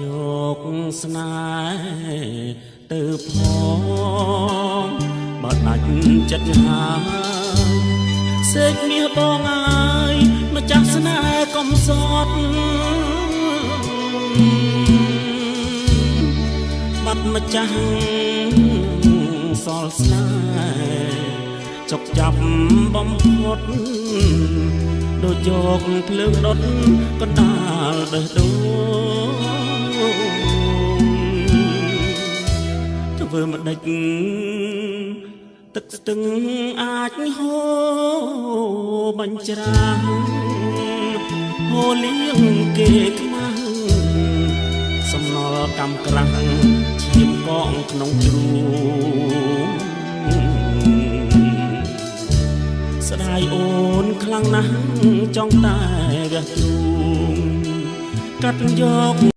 យកស្នេហ៍ទៅផងបើដាច់ចិត្តហើយសេកមាសបងអើយម្ចាស់ស្នេហ៍កុំសត់បាត់ម្ចាស់សល់ស្នេហ៍ចុកចាប់បំផុតដូចយកភ្លើងដុតកណ្ដាលបេះដូងធ្វើមិនដេចទឹកស្ទឹងអាចហូរបញ្ច្រាំងហូរលៀងគេខ្មាំងសំណល់កម្មក្រាំងឈាមកងក្នុងជ្រូងស្ដាយអូនខ្លាំងណាស់ចង់តែវះទ្រូងកាត់យក។